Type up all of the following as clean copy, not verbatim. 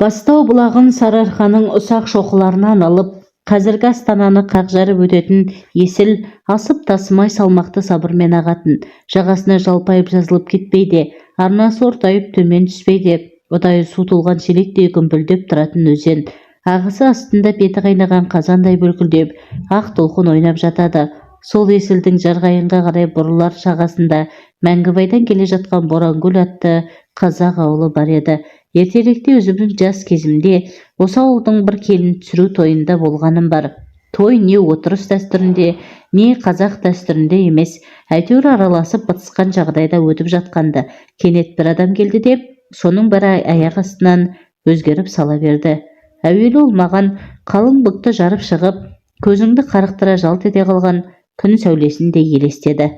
Бастау бұлағын Сарыарқаның ұсақ шоқыларынан алып, қазіргі Астананы қақ жарып өтетін Есіл асып-тасымай, салмақты сабырмен ағатын. Жағасына жалпайып жазылып кетпей де, арнасы ортайып төмен түспей де, ұдайы су толған шелектей гүмпілдеп тұратын өзен. Ағысы астында беті қайнаған қазандай бүлкілдеп, ақ толқын ойнап жатады. Сол Есілдің Жарқайыңға қарай бұрылар жағасында Мәңгібайдан келе жатқан Боранкөл атты қазақ ауылы бар еді. Ертеректе, өзімнің жас кезімде, осы ауылдың бір келін түсіру тойында болғаным бар. Той не орыс дәстүрінде, не қазақ дәстүрінде емес, әйтеуір араласып бытысқан жағдайда өтіп жатқанды. Кенет бір адам келді де, соның бәрі аяқ астынан өзгеріп сала берді. Әуелі ол маған қалың бұлтты жарып шығып, көзіңді қарықтыра жалт ете қалған күн сәулесіндей елестеді.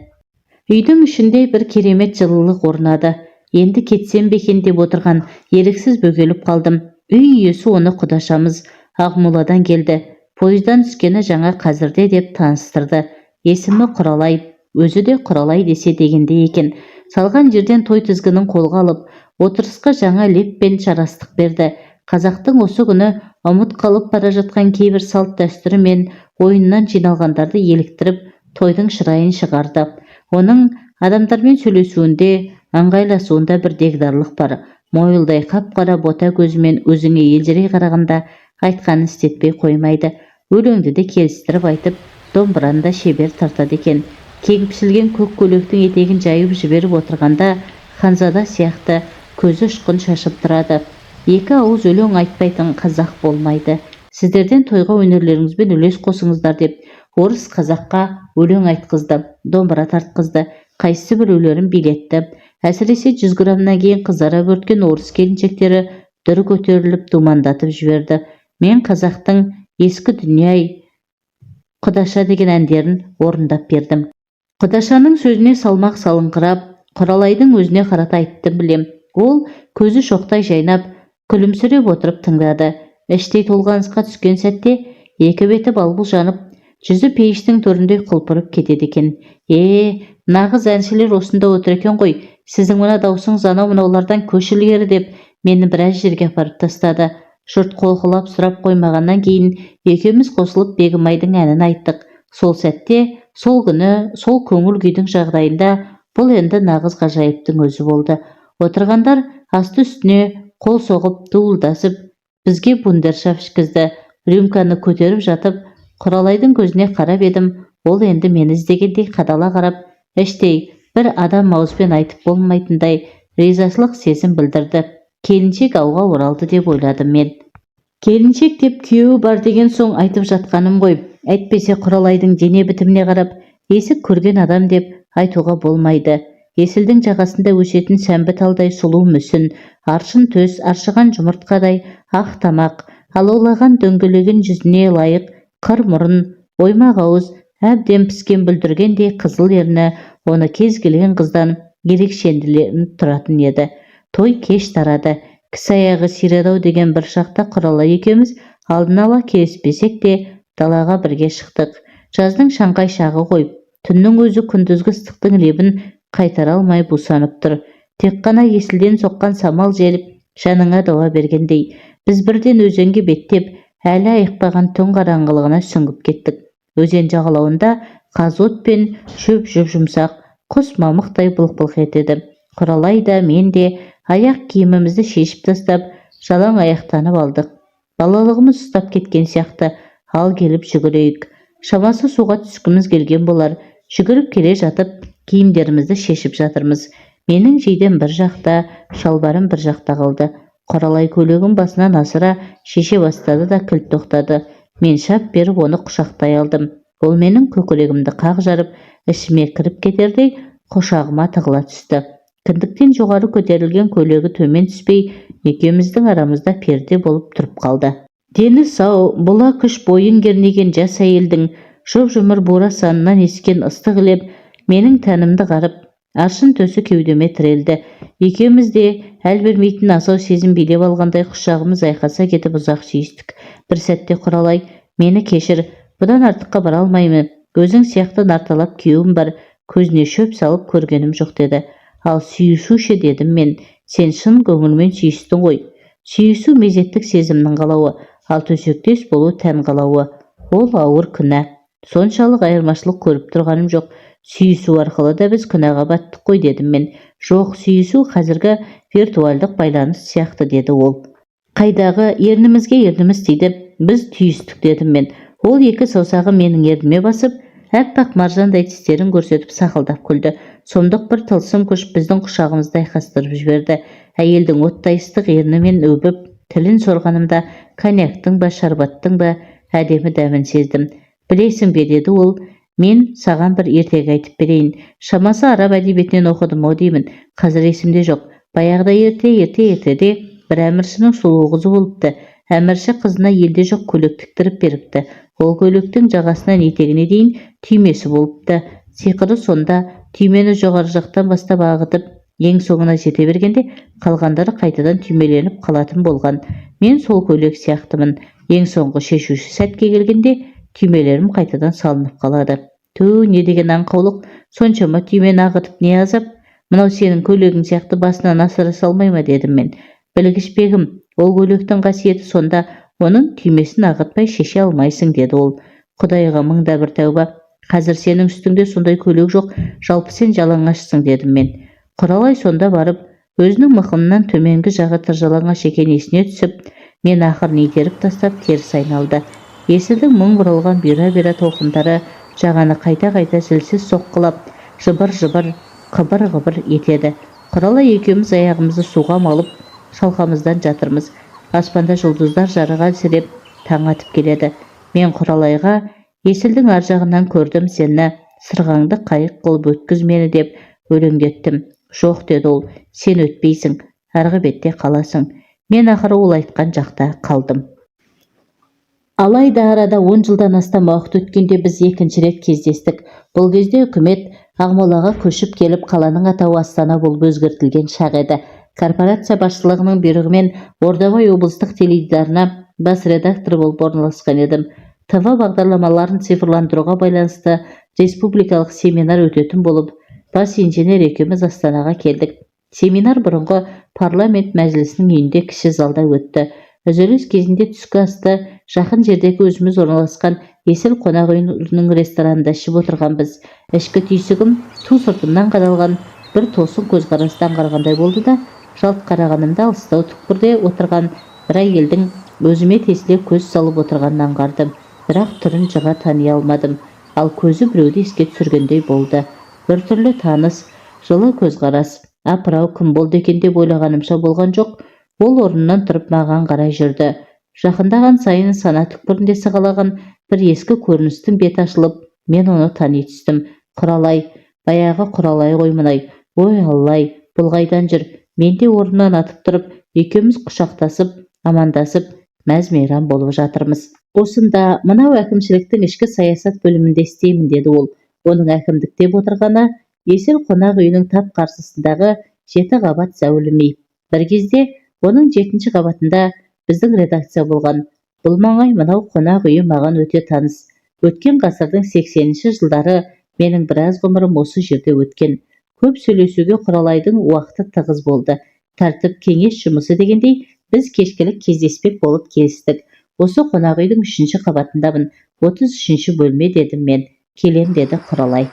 Үйдің ішінде бір керемет жылылық орнады. Енді кетсем бе екен деп отырған еріксіз бөгеліп қалдым. Үй иесі оны «Құдашамыз, Ақмоладан келді, пойыздан түскені жаңа қазірде», – деп таныстырды. Есімі Құралай, өзі де құралай десе дегендей екен. Салған жерден той тізгінін қолға алып, отырысқа жаңа леп пен жарастық берді. Қазақтың осы күні ұмыт қалып бара жатқан кейбір салт дәстүрі мен ойыннан жиналғандарды еліктіріп, тойдың шырайын шығарды. Оның адамдармен сөйлесуінде, ыңғайласуында бір дегдарлық бар. Мойылдай қап-қара бота көзімен өзіңе елжірей қарағанда, айтқанын істетпей қоймайды. Өлеңді де келістіріп айтып, домбыраны да шебер тартады екен. Кең пішілген көк көйлектің етегін жайып жіберіп отырғанда, ханзада сияқты көзі ұшқын шашып тұрады. «Екі ауыз өлең айтпайтын қазақ болмайды. Сіздерден тойға өнерлеріңізбен үлес қосыңыздар», – деп орыс қазаққа өлең айтқызды, домбыра тартқызды, қайсы біреулерін билетті. Әсіресе 100 граммнан кейін қызара бөрткен орыс келіншектері дүр көтеріліп, думандатып жіберді. Мен қазақтың «Ескі дүние-ай», «Құдаша» деген әндерін орындап бердім. Құдашаның сөзіне салмақ салыңқырап, Құралайдың өзіне қарата айттым білем. Ол көзі шоқтай жайнап, күлімсіреп отырып тыңдады. Іштей толғанысқа түскен сәтте екі беті балбұл жанып, жүзі пейіштің төріндей құлпырып кетеді екен. «Е, нағыз әншілер осында отыр екен ғой. Сіздің мына даусыңыз анау мынаулардан көш ілгері», – деп мені біраз жерге апарып тастады. Жұрт қолқылап сұрап қоймағаннан кейін екеуміз қосылып Бегімайдың әнін айттық. Сол сәтте, сол күні, сол көңіл күйдің жағдайында бұл енді нағыз ғажайыптың өзі болды. Отырғандар асты үстіне қол соғып, дуылдасып, бізге брудершафт ішкізді. Рюмканы көтеріп жатып, Құралайдың көзіне қарап едім, ол енді мені іздегендей қадала қарап, іштей бір адам ауызбен айтып болмайтындай ризашылық сезім білдірді. Келіншек ауға оралды деп ойладым мен. Келіншек деп күйеуі бар деген соң айтып жатқаным ғой. Әйтпесе Құралайдың дене бітіміне қарап, есік көрген адам деп айтуға болмайды. Есілдің жағасында өсетін сәмбі талдай сұлу мүсін, аршын төс, аршыған жұмыртқадай ақ тамақ, алаулаған дөңгелеген жүзіне лайық қыр мұрын, оймақ ауыз, әбден піскен бүлдіргендей қызыл ерні оны кез келген қыздан ерекшелендіріп тұратын еді. Той кеш тарады. Кісі аяғы сиреді-ау деген бір шақта Құралай екеуміз алдын ала келіспесек те, далаға бірге шықтық. Жаздың шаңқай шағы ғой. Түннің өзі күндізгі ыстықтың лебін қайтара алмай бусанып тұр. Тек қана Есілден соққан самал жел жаныңа дауа бергендей. Біз бірден өзенге беттеп, әлі айықпаған түн қараңғылығына сүңгіп кеттік. Өзен жағалауында қазы пен шөп жұп-жұмсақ, құс мамықтай былқ-былқ етеді. Құралай да, мен де аяқ киімімізді шешіп тастап, жалаң аяқтанып алдық. Балалығымыз ұстап кеткен сияқты, ал келіп жүгірейік. Шамасы, суға түскіміз келген болар. Жүгіріп келе жатып, киімдерімізді шешіп жатырмыз. Менің жейдем бір жақта, шалбарым бір жақта қалды. Құралай көйлегін басынан асыра шеше бастады да, кілт тоқтады. Мен шап беріп оны құшақтай алдым. Ол менің көкірегімді қақ жарып, ішіме кіріп кетердей құшағыма тығыла түсті. Кіндіктен жоғары көтерілген көйлегі төмен түспей, екеуміздің арамызда перде болып тұрып қалды. Дені сау, бұла күш бойын кернеген жас әйелдің жұп-жұмыр бура санынан ескен ыстық леп менің тәнімді қарып, аршын төсі кеудеме тірелді. Екеуміз де әл бермейтін асау сезім билеп алғандай, құшағымыз айқаса кетіп, ұзақ сүйістік. Бір сәтте Құралай: «Мені кешір, бұдан артыққа бара алмаймын. Өзің сияқты нарталап күйеуім бар, көзіне шөп салып көргенім жоқ», – деді. «Ал сүйісу ше?» – дедім мен. «Сен шын көңілмен сүйістің ғой». Сүйісу мезеттік сезімнің қалауы, ал төсектес болу тән қалауы. Ол ауыр күнә. Соншалық айырмашылық көріп тұрғаным жоқ. Сүйісу арқылы да біз күнәға баттық қой, дедім мен. Жоқ, сүйісу қазіргі виртуальдық байланыс сияқты, деді ол. Қайдағы, ернімізге ерніміз тиді, біз түйістік, дедім мен. Ол екі саусағын менің ерніме басып, аппақ маржандай тістерін көрсетіп, сақылдап күлді. Сұмдық бір тылсым күш біздің құшағымызды айқастырып жіберді. Әйелдің оттай ыстық ернімен өбіп, тілін сорғанымда коньяктың ба, шарбаттың ба әдемі дәмін сездім. Білесің бе, деді ол, мен саған бір ертегі айтып берейін. Шамасы, араб әдебиетінен оқыдым ау деймін, қазір есімде жоқ. Баяғыда, ерте, ерте, ертеде бір әміршінің сұлу қызы болыпты. Әмірші қызына елде жоқ көйлек тіктіріп беріпті. Ол көйлектің жағасынан етегіне дейін түймесі болыпты. Сиқыры сонда: түймені жоғары жақтан бастап ағытып, ең соңына жете бергенде, қалғандары қайтадан түймеленіп қалатын болған. Мен сол көйлек сияқтымын. Ең соңғы шешуші сәтке келгенде, түймелерім қайтадан салынып қалады. Түу, не деген аңқаулық! Соншама түймені ағытып не азап? Мынау сенің көйлегің сияқты басынан асыра салмай ма, дедім мен. Білгіш бегім, ол көйлектің қасиеті сонда: оның түймесін ағытпай шеше алмайсың, деді ол. Құдайға мың да бір тәуба, қазір сенің үстіңде сондай көйлек жоқ, жалпы сен жалаңашсың, дедім мен. Құралай сонда барып өзінің мықынынан төменгі жағы тыр жалаңаш екені есіне түсіп, мен ақырын итеріп тастап, теріс айналды. Есілдің мың бұралған бұйра-бұйра толқындары жағаны қайта-қайта зілсіз соққылап, жыбыр-жыбыр, қыбыр-қыбыр етеді. Құралай екеуміз аяғымызды суға малып, шалқамыздан жатырмыз. Аспанда жұлдыздар жарығы әлсіреп, таң атып келеді. Мен Құралайға: «Есілдің ар жағынан көрдім сені, сырғаңды қайық қылып өткіз мені», – деп өлеңдеттім. Жоқ, деді ол, сен өтпейсің, арғы бетте қаласың. Мен ақыры ол айтқан жақта қалдым. Алайда арада 10 жылдан астам уақыт өткенде біз екінші рет кездестік. Бұл кезде үкімет Ақмолаға көшіп келіп, қаланың атауы Астана болып өзгертілген шақ еді. Корпорация басшылығының бұйрығымен Ордабай облыстық теледидарына бас редактор болып орналасқан едім. ТВ бағдарламаларын цифрландыруға байланысты республикалық семинар өтетін болып, бас инженер екеуміз Астанаға келдік. Семинар бұрынғы парламент мәжілісінің үйінде, кіші залда өтті. Үзіліс кезінде түскі асты жақын жердегі өзіміз орналасқан Есіл қонақ үйінің ресторанында ішіп отырғанбыз. Ішкі түйсігім ту сыртымнан қадалған бір тосын көзқарасты аңғарғандай болды да, жалт қарағанымда, алыстау түкпірде отырған бір әйелдің өзіме тесіле көз салып отырғанын аңғардым. Бірақ түрін жыға тани алмадым. Ал көзі біреуді еске түсіргендей болды. Біртүрлі таныс, жылы көзқарас. Апыр-ау, кім болды екен деп ойлағанымша болған жоқ, ол орнынан тұрып, маған қарай жүрді. Жақындаған сайын сана түкпірінде сығалаған бір ескі көріністің беті ашылып, мен оны тани түстім. Құралай, баяғы Құралай ғой мынай! Ой, алла-ай, бұл қайдан жүр? Мен де орнымнан атып тұрып, екеуміз құшақтасып, амандасып, мәз-мейрам болып жатырмыз. Осында, мынау әкімшіліктің ішкі саясат бөлімінде істеймін, деді ол. Оның әкімдік деп отырғаны – Есіл қонақ үйінің тап қарсысындағы жеті қабат зәулім үй. Бір кезде оның жетінші қабатында біздің редакция болған. Бұл маңай, мынау қонақ үйі маған өте таныс. Өткен ғасырдың 80-ші жылдары менің біраз ғұмырым осы жерде өткен. Көп сөйлесуге Құралайдың уақыты тығыз болды. Тәртіп, кеңес жұмысы дегендей, біз кешкілік кездеспек болып келістік. Осы қонақ үйдің үшінші қабатындамын, 33-бөлме, дедім мен. Келем, деді Құралай.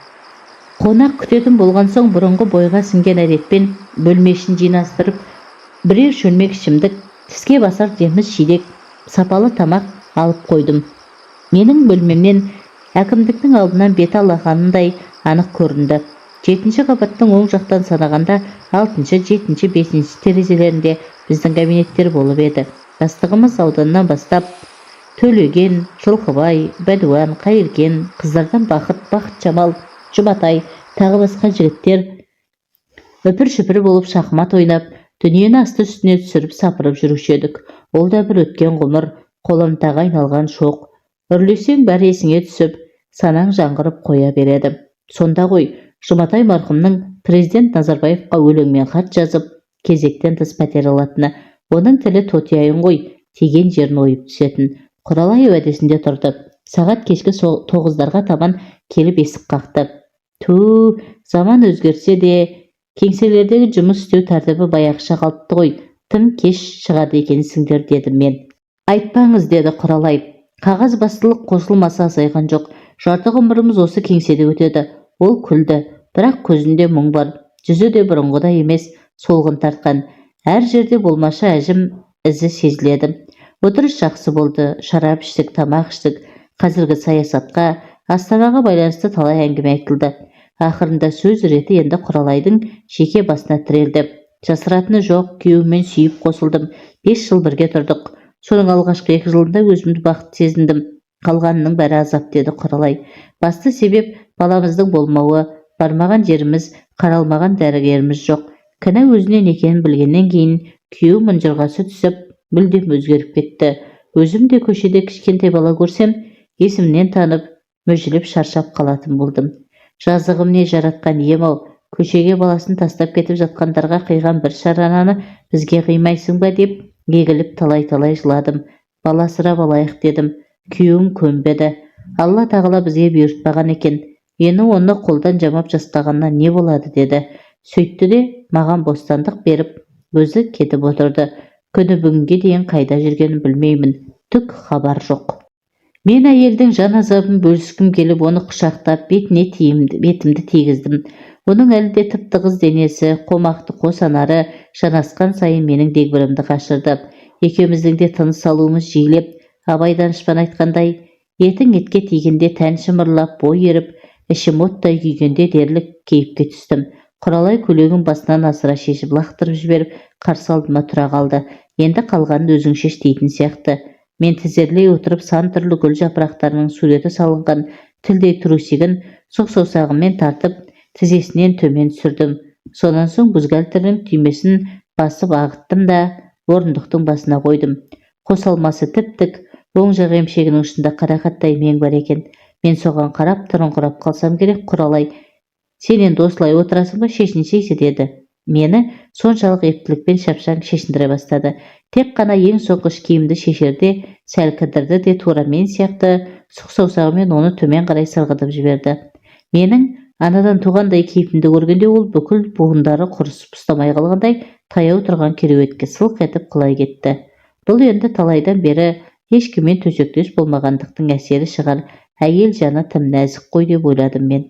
Қонақ күтетін болған соң, бұрынғы бойға сіңген әдетпен бөлме ішін жинастырып, бірер шөлмек ішімдік, тіске басар жеміс жидек, сапалы тамақ алып қойдым. Менің бөлмемнен әкімдіктің алдынан беті алақанындай анық көрінді. Жетінші қабаттың оң жақтан санағанда алтыншы, жетінші, бесінші терезелерінде біздің кабинеттер болып еді. Бастығымыз ауданнан бастап Төлеген, Жылқыбай, Бәдуан, Қайыркен, қыздардан Бақыт, Бақытжамал, Жұматай, тағы басқа жігіттер үпір-шүпір болып шахмат ойнап, дүниені асты үстіне түсіріп, сапырып жүруші едік. Ол да бір өткен ғұмыр, қоламтаға айналған шоқ. Үрлесең, бәрі есіңе түсіп, санаң жаңғырып қоя береді. Сонда ғой Жұматай марқұмның президент Назарбаевқа өлеңмен хат жазып, кезектен тыс пәтер алатыны. Оның тілі тотияйын ғой, тиген жерін ойып түсетін. Құралай уәдесінде тұрды. Сағат кешкі 9-дарға таман келіп, есік қақты. Тү, заман өзгерсе де, кеңселердегі жұмыс істеу тәртібі баяғыша қалыпты ғой. Тым кеш шығады екенсіңдер, дедім мен. Айтпаңыз, деді Құралай. Қағазбастылық қосылмаса азайған жоқ. Жарты ғұмырымыз осы кеңседе өтеді. Ол күлді, бірақ көзінде мұң бар. Жүзі де бұрынғыдай емес, солғын тартқан. Әр жерде болмашы әжім ізі сезіледі. Отырыс жақсы болды. Шарап іштік, тамақ іштік. Қазіргі саясатқа, Астанаға байланысты талай әңгіме айтылды. Ақырында сөз реті енді Құралайдың жеке басына тірелді. Жасыратыны жоқ, күйеуіммен сүйіп қосылдым. 5 жыл бірге тұрдық. Соның алғашқы 2 жылында өзімді бақытты сезіндім. Қалғанының бәрі азап, деді Құралай. Басты себеп баламыздың болмауы. Бармаған жеріміз, қаралмаған дәрігеріміз жоқ. Кінә өзінен екенін білгеннен кейін күйеуім ұнжырғасы түсіп, мүлдем өзгеріп кетті. Өзім де көшеде кішкентай бала көрсем, есімнен танып, мүжіліп, шаршап қалатын болдым. Жазығым не, Жаратқан ием-ау, көшеге баласын тастап кетіп жатқандарға қиған бір шарананы бізге қимайсың ба деп егіліп, талай-талай жыладым. Бала асырап алайық дедім. Күйеуім көнбеді. Алла тағала бізге бұйыртпаған екен, енді оны қолдан жамап жастағаннан не болады, деді. Сөйтті де маған бостандық беріп, өзі кетіп отырды. Күні бүгінге дейін қайда жүргенін білмеймін, түк хабар жоқ. Мен әйелдің жан азабын бөліскім келіп, оны құшақтап, бетіне бетімді тигіздім. Оның әлі де тып-тығыз денесі, қомақты қос анары жанасқан сайын менің дегбірімді қашырды. Екеуміздің де тыныс алуымыз жиілеп, Абай данышпан айтқандай, етің етке тигенде тән шымырлап, бой еріп, ішім оттай күйгенде дерлік кейіпке түстім. Құралай көйлегін басынан асыра шешіп, лақтырып жіберіп, қарсы алдыма тұра қалды. Енді қалғанын өзің шеш дейтін сияқты. Мен тізерлей отырып, сан түрлі гүл жапырақтарының суреті салынған тілдей трусигін сұқ саусағыммен тартып, тізесінен төмен түсірдім. Сонан соң бюстгальтерінің түймесін басып ағыттым да, орындықтың басына қойдым. Қос алмасы тіп-тік, оң жақ емшегінің ұшында қарақаттай мең бар екен. Мен соған қарап тұрыңқырап қалсам керек, Құралай: «Сен енді осылай отырасың ба, шешінсейші», – деді. Мені соншалық ептілікпен шапшаң шешіндіре бастады. Тек қана ең соңғы іш киімді шешерде сәл кідірді де, тура мен сияқты сұқ саусағымен оны төмен қарай сырғытып жіберді. Менің анадан туғандай кейпімді көргенде, ол бүкіл буындары құрысып, ұстамай қалғандай таяу тұрған кереуетке сылқ етіп құлай кетті. Бұл енді талайдан бері ешкіммен төсектес болмағандықтың әсері шығар, әйел жаны тым нәзік қой деп ойладым мен.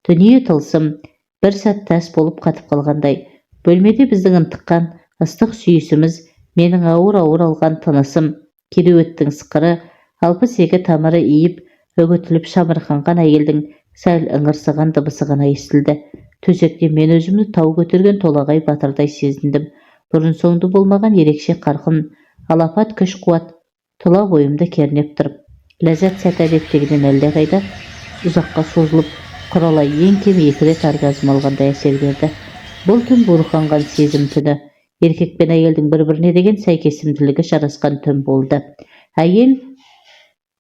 Дүние тылсым бір сәт тас болып қатып қалғандай. Бөлмеде біздің ынтыққан ыстық сүйісіміз, менің ауыр-ауыр алған тынысым, кереуеттің сықыры, 62 тамыры иіп үгітіліп шамырқанған әйелдің сәл ыңырсыған дыбысы ғана естілді. Төсекте мен өзімді тау көтерген толағай батырдай сезіндім. Бұрын-соңды болмаған ерекше қарқын, алапат күш-қуат тұла бойымды кернеп тұрып. Ләззат сәті әдеттегіден әлдеқайда ұзаққа созылып, Құралай ең кем екі рет оргазм алғандай әсер берді. Бұл түн буырқанған сезім түні, еркек пен әйелдің бір-біріне деген сәйкесімділігі жарасқан түн болды. Әйел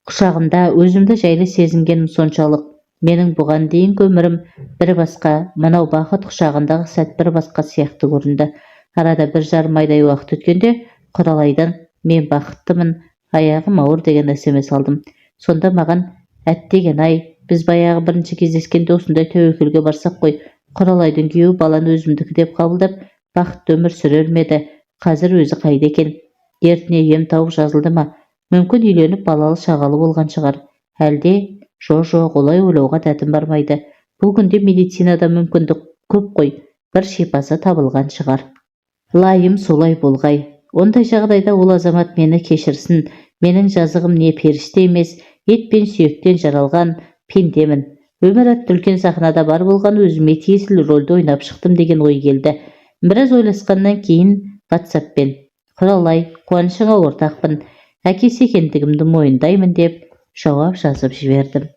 құшағында өзімді жайлы сезінгенім соншалық, менің бұған дейінгі өмірім бір басқа, мынау бақыт құшағындағы сәт бір басқа сияқты көрінді. Арада 1,5 айдай уақыт өткенде Құралайдан «Мен бақыттымын, аяғым ауыр» деген СМС алдым. Сонда маған: «Әттеген-ай, біз баяғы бірінші кездескенде осындай тәуекелге барсақ қой, Құралайдың күйеуі баланы өзімдікі деп қабылдап, бақытты өмір сүрер ме еді? Қазір өзі қайда екен? Дертіне ем тауып жазылды ма? Мүмкін, үйленіп, балалы шағалы болған шығар әлде? Жо, жоқ, олай ойлауға дәтім бармайды. Бұл күнде медицинада мүмкіндік көп қой, бір шипасы табылған шығар. Лайым солай болғай. Ондай жағдайда ол азамат мені кешірсін. Менің жазығым не, періште емес, ет пен сүйектен жаралған пендемін. Өмір атты үлкен сахнада бар болған өзіме тиесілі рөлді ойнап шықтым» деген ой келді. Біраз ойласқаннан кейін ватсаппен: «Құралай, қуанышыңа ортақпын, әкесі екендігімді мойындаймын», – деп жауап жазып жібердім.